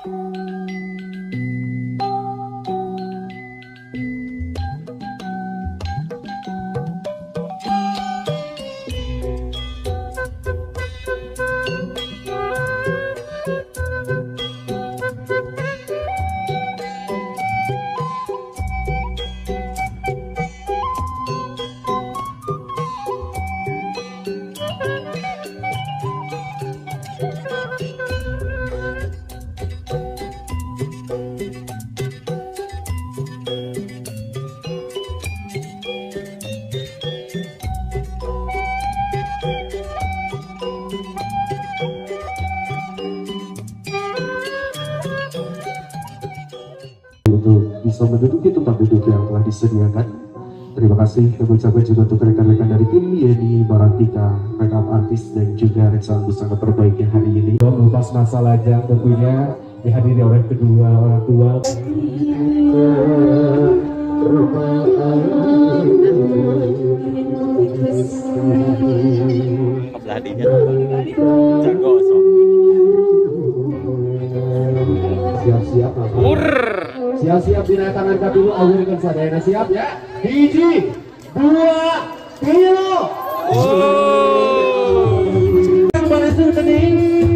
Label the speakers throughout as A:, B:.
A: Untuk bisa menduduki tempat duduk yang telah disediakan. Terima kasih kami ucapkan juga untuk rekan-rekan dari tim Yeni Marantika, makeup artist dan juga rencana busana terbaiknya hari ini. Melepas masa lajang tentunya dihadiri oleh kedua orang tua. Siap-siap, siap-siap dina tangan dulu awurkeun sadayana siap ya. 1, 2, 3.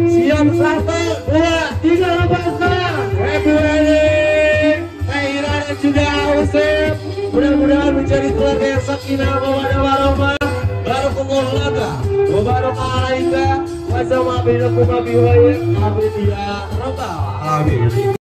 B: Siap 1, 2, 3, lepaskan. Happy wedding Teh Ira dan juga Usep. Mudah-mudahan menjadi keluarga yang sakinah mawaddah warahmah. Barakallahu laka wa baraka alaika wa sama bainakum bi khair. Amin ya rabbal alamin.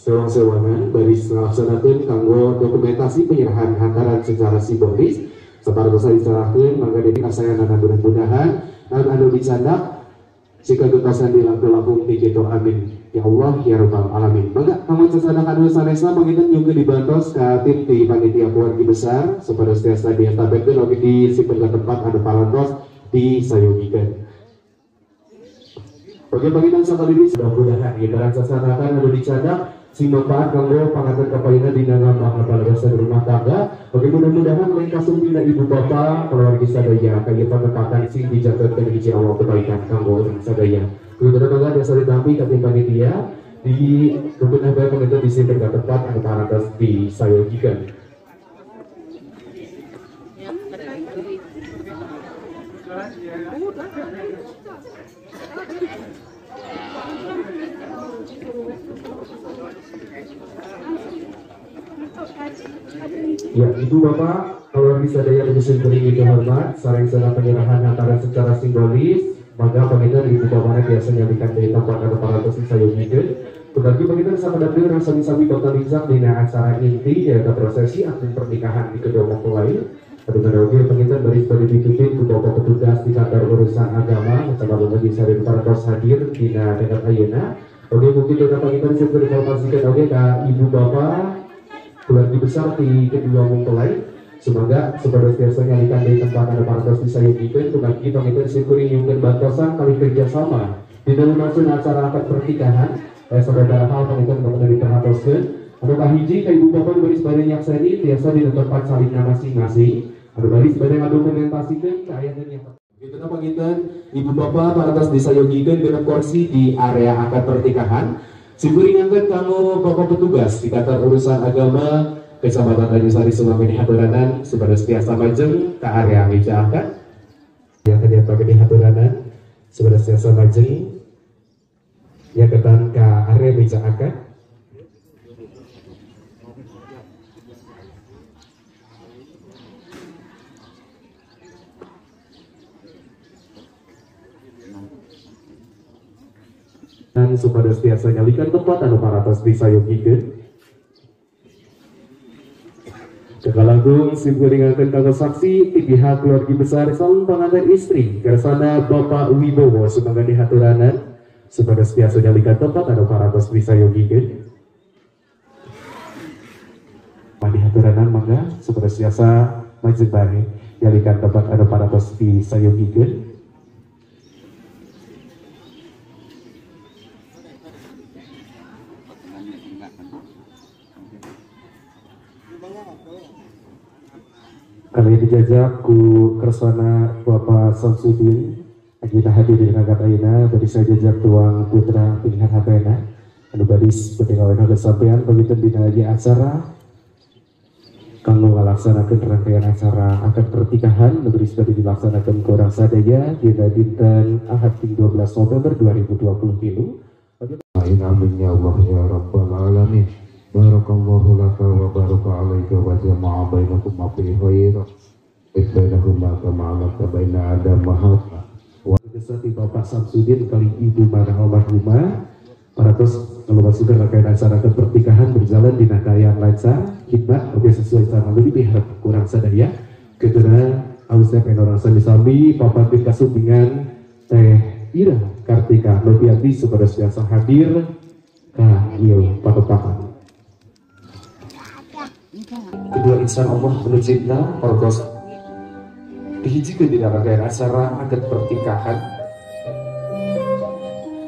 A: Sewang-sewangan baris ngalaksanakeun kanggo dokumentasi penyerahan hantaran secara simbolis sapartosa diserahkeun mangga deui kasayanana mudah-mudahan naon anu dicandak jika gentasan dilaku-laku ti kitu amin ya Allah ya rabbal alamin. Mangga kanggo sasanakan anu sanesna panginten nyungkeun dibantos ka tim ti panitia keluarga besar supados tiasa diestafetkeun oge disimpen ka tempat anu parantos disayogikeun. Oke panginten sakali deui mudah-mudahan gitaran sasanakan anu dicandak sing manfaat kanggo panganten kapayuna dina ngambang balasan rumah tangga. Oke mudah-mudahan lain kasumpina ibu bapak keluarga sadaya kaya panepatan sing dijatuhkeun hiji awal kebaikan kanggo urang sadaya. Kudu mangga biasa ditampi ka tim panitia di rukunah bae panginten disimpen ka tempat anu parantos disayogikeun. Ya, Ibu Bapak, kalau bisa daya lebih beri itu hormat, sareng sana penyerahan antara secara simbolis, maka panginten Ibu Bapak biasanya nyambikan dari tempat atau parantos disayogikeun. Tetapi panginten sakedap deui urang sami-sami bakal rinjang dina acara inti yaitu prosesi akad pernikahan di kedua mempelai. Aduh oge panginten baris bade dipimpin ku Bapak petugas di kantor urusan agama kecamatan Tanjungsari parantos hadir dina dinten ayeuna. Oke mungkin kita panginten simpen informasikan oge ka Ibu Bapak keluarga besar di kedua mempelai. Semoga supados tiasa nyalikan dari tempat anu parantos disayogikeun kumargi panginten simkuring nyungkeun bantosan kali kerjasama di dalam maksud acara akad pernikahan. Sababaraha hal panginten bakal diperhatoskeun. Anu kahiji ka Ibu Bapak baris bade nyakseni tiasa di tempat salingna masing-masing. Anu baris bade ngadokumentasikeun kaayaan nya. Kitu panginten Ibu Bapak parantos disayogikeun genep kursi di area akad pernikahan. Simkuring nyangkeun kanggo Bapak petugas di kantor urusan agama Kecamatan Tanjungsari Sumangga dihaturanan supados tiasa majeng ka area meja akad. Ya kadieu pakai dihaturanan supados tiasa majeng Nyaketan ka area meja akad. Dan supados tiasa nyalikan tempat anu parantos disayogikeun. Cekalagung simkuringakeun kanggo saksi ti pihak keluarga besar calon pengantin istri kersana Bapak Wibowo sumangga dihaturanan supados tiasa nyalikan tempat anu parantos disayogikeun. Dihaturanan mangga supados tiasa majeng bane nyalikan tempat anu parantos disayogikeun. Kali dijajah ku kersana Bapak Samsudin agina hadir di ragat ayeuna bari sajajah tuang putra pilihan hatena anu baris bade ngawena kesampean begitu dina lagi acara kanggo ngalaksanakeun rangkaian acara akad pernikahan nu baris bade dilaksanakeun ku urang sadaya dina dinten Ahad 12 November 2023.
C: Amin ya Allah ya Rabbal alamin. Barakallahu laka wa baraka alaika wa jama'a bainakum fi khair. Bainahuma kama alaka baina Adam wa Hawa.
A: Besati Bapak Samsudin kali Ibu Marah almarhumah paratos kalau masuk rangkaian acara pernikahan berjalan di yang lancar, khidmat oke sesuai sama lebih diharap kurang sadaya. Kedua ausnya orang sami-sami papatin kasumpingan Teh Ira Kartika Novianti supados biasa hadir ka ieu patepakan. Kedua insan Allah menuju parantos dihijikeun dina rangkaian acara akad pernikahan.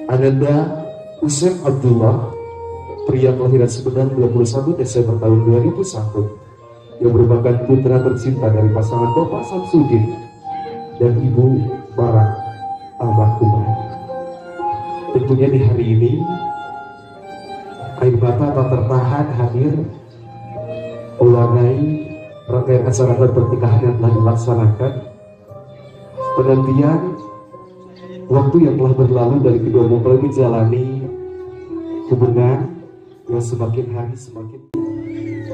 A: Ananda Usep Abdullah, pria kelahiran Sumedang 21 Desember tahun 2001, yang merupakan putra tercinta dari pasangan Bapak Samsudin dan Ibu Barak almarhumah. Tentunya di hari ini air mata tak tertahan hadir mewarnai rangkaian acara pernikahan yang telah dilaksanakan. Penantian waktu yang telah berlalu dari kedua mempelai menjalani hubungan yang semakin hari semakin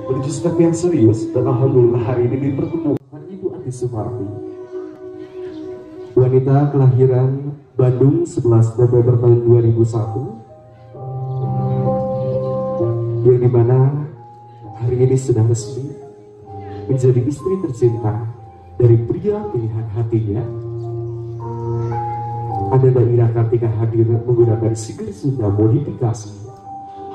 A: menuju step yang serius, dan alhamdulillah hari ini dipertemukan Ibu Ati Sumarti, wanita kelahiran Bandung 11 November tahun 2001, yang dimana hari ini sudah resmi menjadi istri tercinta dari pria pilihan hatinya. Ananda Ira Kartika hadir menggunakan siger Sunda modifikasi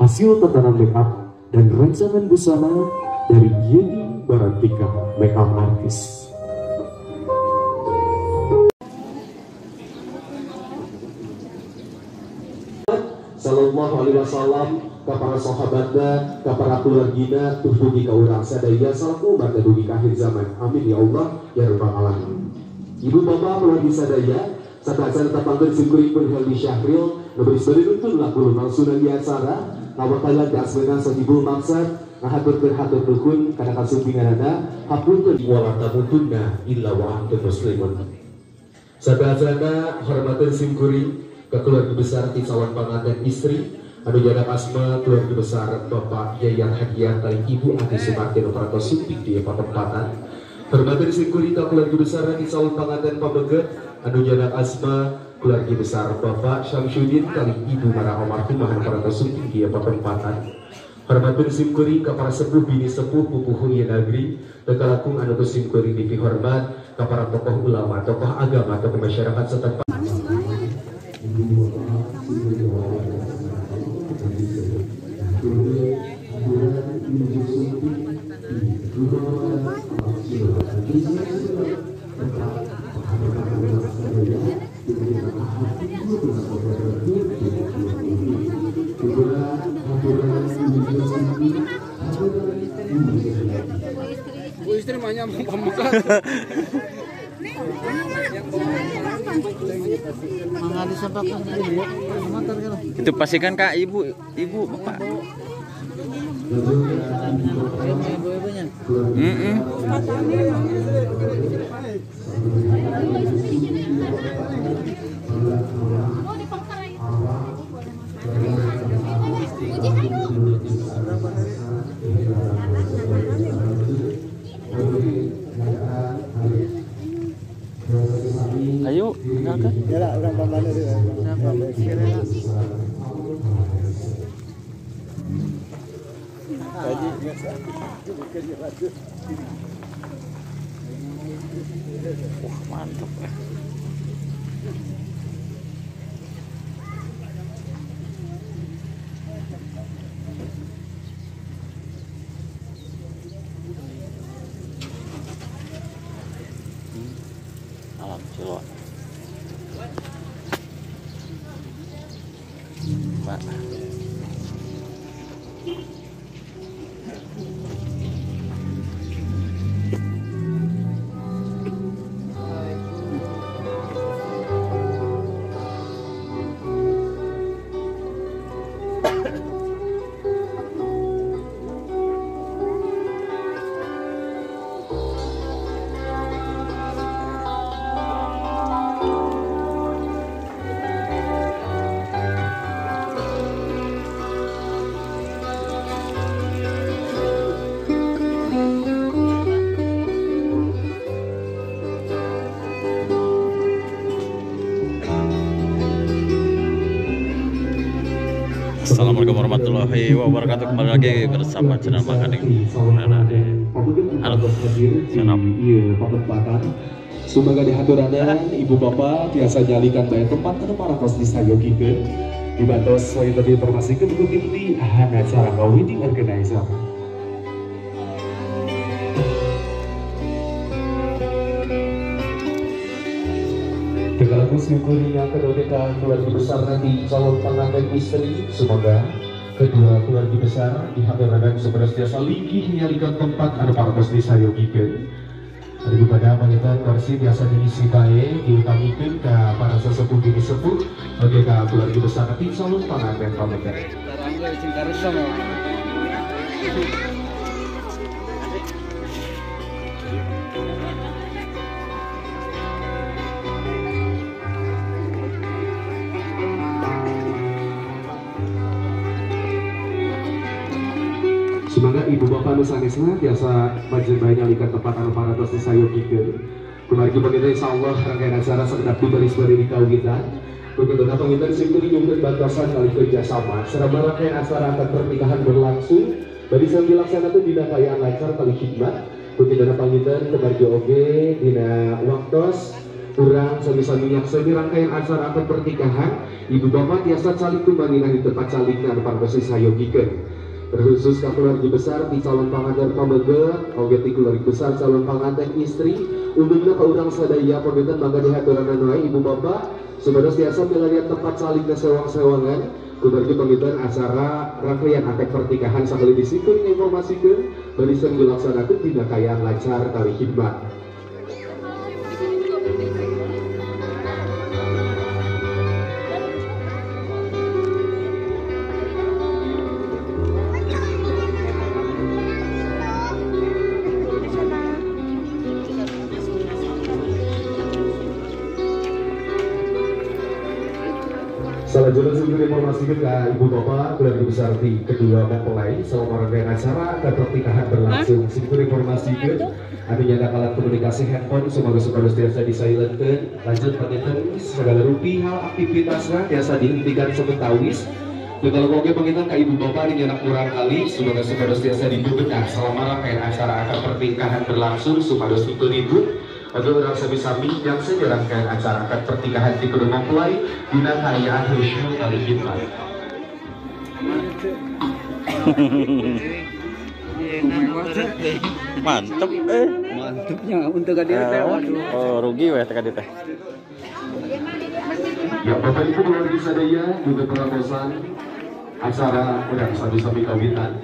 A: hasil tatanan make up dan rancangan busana dari Yeni Barantika Makeup Artist. Sallallahu alaihi wasallam ka para sahabatna, ka para keluargina, tuh dugi ka urang sadaya salaku umat dugi ka akhir zaman. Amin ya Allah ya rabbal alamin. Ibu bapak keluarga sadaya, sakacan tapangkeun simkuring pun Heldi Syahril, nu bari nuntun laku langsungan di acara, ngawatalan ka asmena sahibul maksad, ngahaturkeun hatur nuhun kana kasumpinganana, hapunten wala tamutunna illa wa antum muslimun. Sadayana hormateun simkuring ke keluarga besar ti calon panganten istri anu jadak asma keluarga besar Bapak Yayan Hadiah kali Ibu Ati Sumarti nu parantos sumping di patempatan. Hormateun simkuring ka keluarga besar ti calon panganten pameget anu jadak asma keluarga besar Bapak Syamsudin kali Ibu Marah almarhumah anu parantos sumping di patempatan. Hormateun simkuring ka para sepuh bini sepuh pupuhu ieu nagri teu kalakung anu ku simkuring dipihormat ka para tokoh ulama, tokoh agama, tokoh masyarakat setempat.
D: Bu istri mah nyambung pembuka.
E: Itu pastikan kak ibu, ibu bapak.
D: Orang paman itu.
E: Wah, mantap ya. Alam Cilok. Mbak. Assalamualaikum warahmatullahi wabarakatuh. Kembali lagi bersama channel Makaning. Halo, channel.
A: Semoga dihaturanan ibu bapak tiasa nyalikan bae tempat anu parantos disayogikeun. Dibantos wae tadi informasikeun ku tim Hana Carangga Wedding Organizer. Syukuri yang kedua keluarga besar nanti calon pengantin istri, semoga kedua keluarga besar dihaturkan supaya tiasa linggih nyalikan tempat anu parantos disayogikeun. Daripada pangitan kursi biasa diisi bae diutamikeun ka para sesepuh bini sepuh oge ka keluarga besar nanti calon pengantin pameget. Semoga ibu bapak nu sanesna tiasa majeng bae nyalikan tempat anu parantos disayogikeun. Kumargi panginten insyaallah rangkaian acara sakedap dibaris bari di kawitan. Begituna panginten simkuring nyungkeun bantosan kali kerjasama selama rangkaian acara akad pernikahan berlangsung bari sambil dilaksanakeun dina kaayaan lancar kali khidmat. Begituna panginten kumargi oge dina waktos urang sami-sami nyakseni rangkaian acara akad pernikahan ibu bapak tiasa calik tumaninah di tempat calikna anu parantos disayogikeun. Terkhusus ke keluarga besar di calon panganten pameget, oge ti keluarga besar calon panganten istri, umumna ka urang sadaya panginten mangga dihaturanan wae ibu bapak supados tiasa milarian tempat calikna sewang-sewangan. Kumargi panginten acara rangkaian akad pernikahan sakali disikuring informasikeun barisan dilaksanakeun dina kaayaan lancar kali khidmat. Selanjutnya sebelum informasikan ke ibu bapak keluarga besar di kedua mempelai selama rangkaian acara akad pernikahan berlangsung. Sebelum informasikan adanya ada alat komunikasi handphone semoga supados tiasa disilentkeun. Lanjut panginten segala rupi hal aktivitasnya tiasa dihentikan sementawis. Dan kalau oge panginten ka ibu bapak ini anak kurang kali semoga supados tiasa dibebenah selama rangkaian acara akad pernikahan berlangsung supados itu ribut. Oke, orang sami-sami yang rangkaian acara akad pernikahan di kedua mempelai dina kaayaan khusyuk kali khidmat.
E: Mantep
D: Mantepnya untuk hadir teh.
E: Oh, rugi weh teh teh.
A: Ya, Bapak Ibu keluarga sadaya juga peramposan acara urang sami-sami kawitan.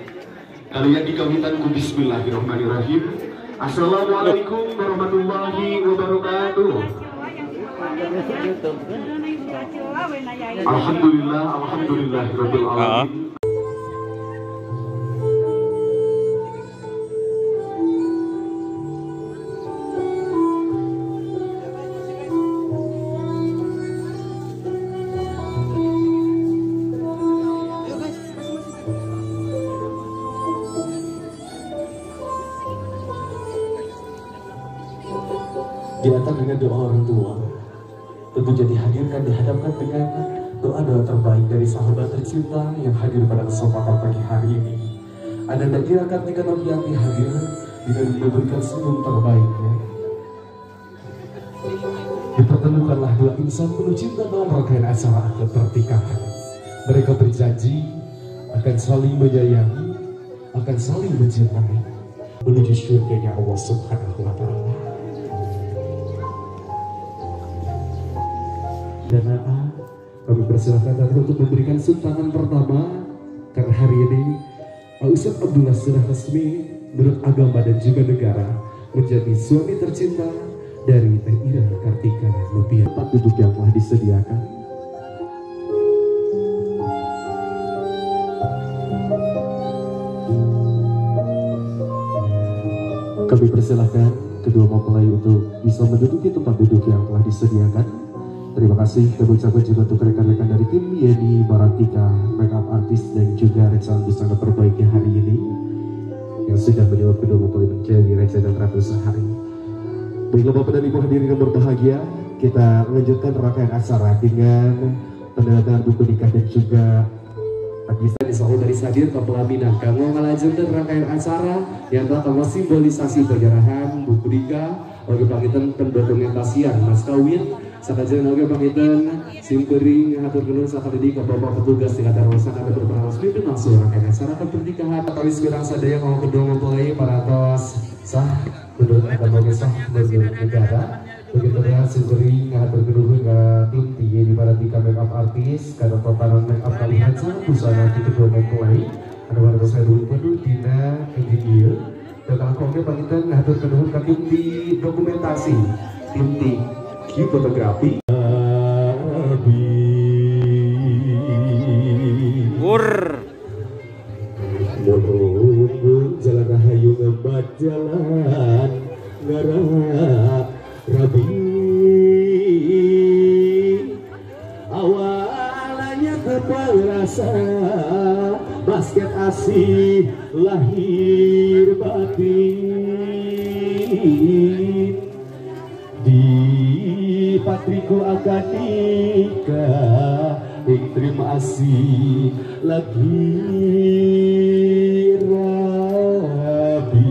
A: Kalian di kawitan ku bismillahirrahmanirrahim. Assalamualaikum warahmatullahi wabarakatuh. Alhamdulillah, alhamdulillahirabbil alamin. Diantar dengan doa orang tua. tentunya dihadirkan, dihadapkan dengan doa-doa terbaik dari sahabat tercinta yang hadir pada kesempatan pagi hari ini. Ananda Ira Kartika Novianti hadir dengan memberikan senyum terbaiknya. Dipertemukanlah dua insan penuh cinta dalam rangkaian acara akad pernikahan. Mereka berjanji akan saling menyayangi, akan saling mencintai menuju surganya Allah Subhanahu wa Ta'ala. Dan kami persilahkan tadi untuk memberikan suntangan pertama karena hari ini Ustadz Abdullah sudah resmi menurut agama dan juga negara menjadi suami tercinta dari Teh Ira Kartika Novianti. Tempat duduk yang telah disediakan. Kami persilahkan kedua mempelai untuk bisa menduduki tempat duduk yang telah disediakan. Terima kasih kami ucapkan juga untuk rekan-rekan dari tim Yeni Marantika, makeup artist dan juga rencana busana terbaiknya hari ini yang sudah menyulap kedua mempelai menjadi raja dan ratu sehari. Baiklah Bapak dan Ibu hadirin yang berbahagia, kita lanjutkan rangkaian acara dengan penandatangan buku nikah dan juga Insya Allah dari hadir ke pelaminan kanggo ngalajengkeun rangkaian acara yang telah kanggo simbolisasi penyerahan buku nikah oge panginten pendokumentasian mas kawin sakajeng oge panginten simkuring hatur nuhun sakali ka bapak petugas di kantor anu berperan mimpin langsung rangkaian acara pernikahan atawis pirang sadaya kanggo kedua mempelai parantos sah menurut agama sah menurut negara. Begitu ya, simkuring hatur nuhun ka tim di Marantika makeup artist karena tatanan makeup kali haja busana di kedua mempelai anu warga saya dulu penuh dina engineer dan kanggo oge panginten hatur nuhun ka tim di dokumentasi tim di Q fotografi. Mun jalan rahayu ngebat jalan ngarah Rabi awalannya terperasa basket asih lahir batin di patriku akad nikah ing terima asih lagi Rabi.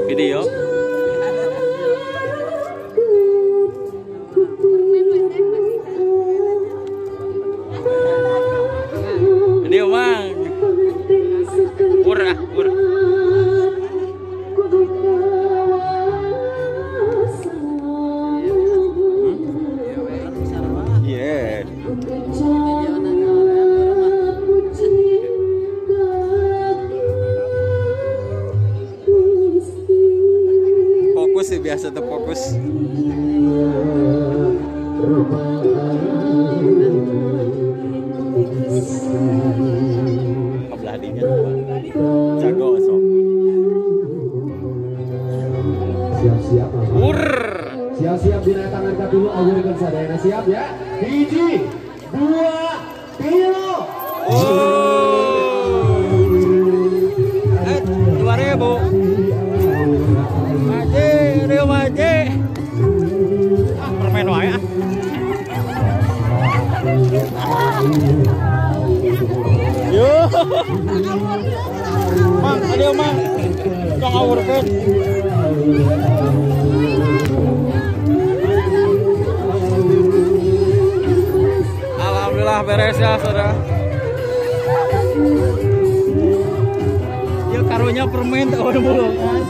E: Video. Video mang. Murah, murah. Yeah. Fokus sih, biasa tuh fokus. Kebelah dinya jago sok.
A: Siap-siap. Siap-siap dina tangan katilu awurkeun sadayana siap ya. 1, 2, 3.
E: Oh. 2000. Maje, Rio maje. Ah, permen wae ah. Yo. Mang, aduh mang. Ngawurkeun. Alhamdulillah beres ya saudara. Ya karunya permen tak ada bolongan.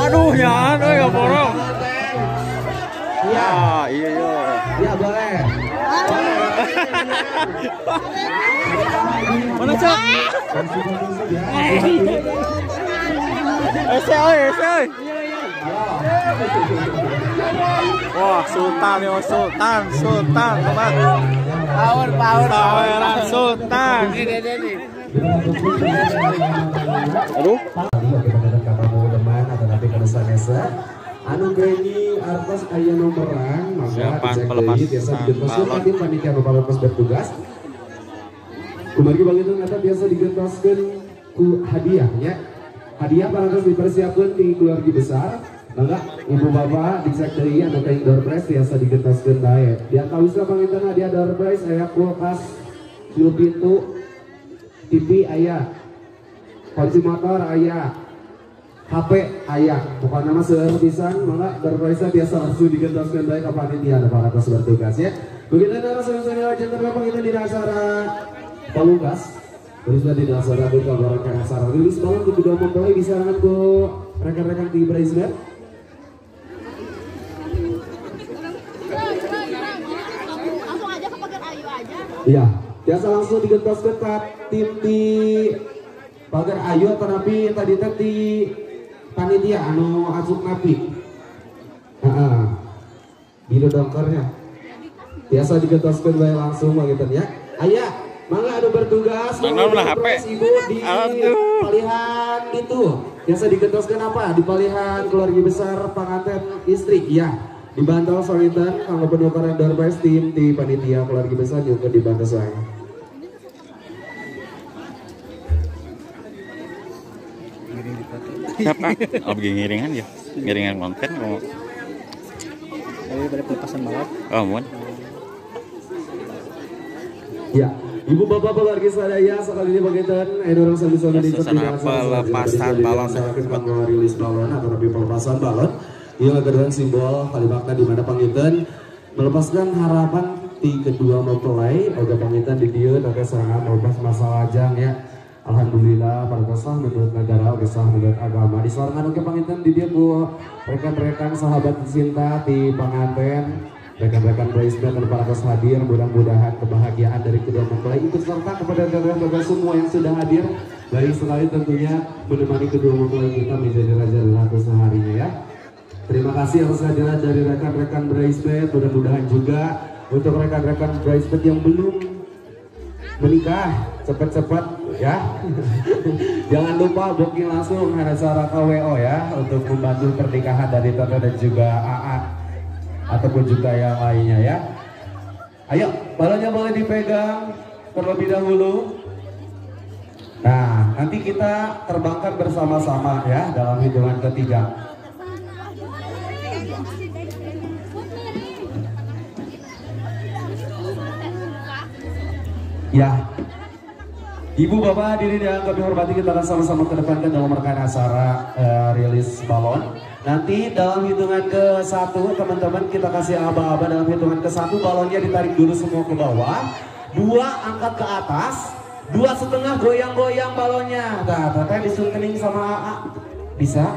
E: Aduh ya, aduh ya borong.
B: Iya,
E: iya, iya.
B: Iya boleh.
E: Mana cok? Ese oi, ese oi. Wah, Sultan ya, Sultan, Sultan, sobat.
D: Power, power,
E: power, Sultan. Aduh.
A: Anu geni artos aya nomoran mangga dicek deui biasa digentoskeun ka tim panitia nu parantos bertugas. Kumargi panginten eta biasa digentoskeun ku hadiah nya. Hadiah parantos dipersiapkeun ti keluarga besar. Mangga ibu bapak dicek deui anu kenging door prize biasa digentoskeun bae. Di antawisna panginten hadiah door prize aya kulkas, tilu pintu, TV aya, kunci motor aya, HP aya, pokoknya mah seueur pisan, mangga door prize biasa langsung digentoskeun bae ka panitia anu parantos bertugas ya. Begitu narasumber janten bapak kita di acara Palungkas, terusnya di acara duka bareng acara rilis balon di kedua mempelai disarankan ku rekan-rekan di Brazil.
F: Langsung aja ke Pagar Ayu aja.
A: Iya, biasa langsung digentoskeun ka tim di Pagar Ayu atau napi tadi teh di panitia anu asup napi. Heeh. Di dongkernya. Biasa digentoskeun bae langsung panginten ya. Aya, mangga anu bertugas
E: mana HP.
A: Ibu di palihan itu. Biasa digentoskeun apa? Di palihan keluarga besar panganten istri. Iya. Dibantu panginten kanggo penukaran door prize tim di panitia keluarga besar juga dibantu saya.
E: Siapa? Oh, begini ngiringan ya? Ngiringan konten mau.
D: Ayo pada pelepasan balon.
E: Oh, mohon.
A: Ya, ibu bapak keluarga sadaya sekali ini bagian ayo orang sami-sami di
E: pelepasan balon.
A: Rilis balon atau lebih pelepasan balon. Ia adalah simbol kalimakna di mana panginten melepaskan harapan di kedua mempelai. Oga panginten di dieu oge sangat melepas masa lajang ya. Alhamdulillah para sah menurut negara oge sah menurut agama. Disarankan oge panginten di dieu ku rekan-rekan sahabat cinta di panganten, rekan-rekan bridesmaid dan para hadir, mudah-mudahan kebahagiaan dari kedua mempelai ikut serta kepada rekan-rekan semua yang sudah hadir. Baik sekali tentunya menemani kedua mempelai kita menjadi raja dan ratu seharinya ya. Terima kasih atas kehadiran dari rekan-rekan bridesmaid. Mudah-mudahan juga untuk rekan-rekan bridesmaid yang belum menikah cepat-cepat ya. Jangan lupa booking langsung acara KWO ya untuk membantu pernikahan dari Tante dan juga AA ataupun juga yang lainnya ya. Ayo, balonnya boleh dipegang terlebih dahulu. Nah, nanti kita terbangkan bersama-sama ya dalam hitungan ketiga. Ya, ibu bapak hadirin yang kami hormati, kita akan sama-sama kedepankan dalam rangkaian acara rilis balon. Nanti dalam hitungan ke-1 teman-teman kita kasih aba-aba. Dalam hitungan ke-1 balonnya ditarik dulu semua ke bawah, 2 angkat ke atas, 2,5 goyang-goyang balonnya. Nah, teteh disuntening sama AA. Bisa?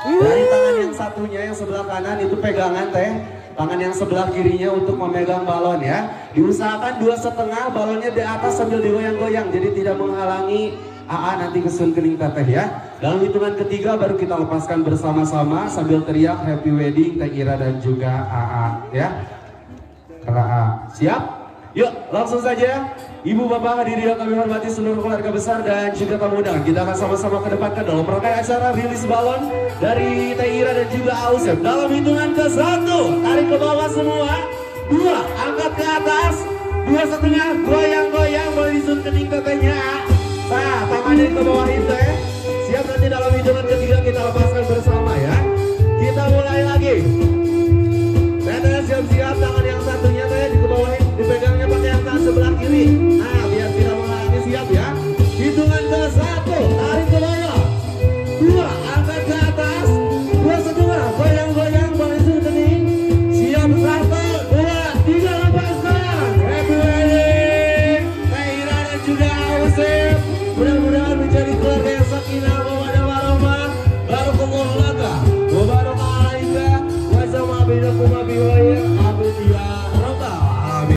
A: Dari tangan yang satunya yang sebelah kanan itu pegangan teh. Tangan yang sebelah kirinya untuk memegang balon ya. Diusahakan 2,5 balonnya di atas sambil digoyang-goyang. Jadi tidak menghalangi AA nanti kesun kening teteh ya. Dalam hitungan ketiga baru kita lepaskan bersama-sama sambil teriak happy wedding Teh Ira dan juga AA ya. Karena A. Siap?
B: Yuk, langsung saja. Ibu bapak hadirin yang kami hormati, seluruh keluarga besar dan juga tamu undangan, kita akan sama-sama kedepankan dalam rangkaian acara rilis balon dari Teh Ira dan juga Ausep. Dalam hitungan ke 1, tarik ke bawah semua. 2, angkat ke atas. 2,5, goyang-goyang, boleh disusun kening tetehnya. Nah, tangannya ke bawah itu ya. Siap, nanti dalam hitungan ketiga kita lepaskan bersama ya. Kita mulai lagi.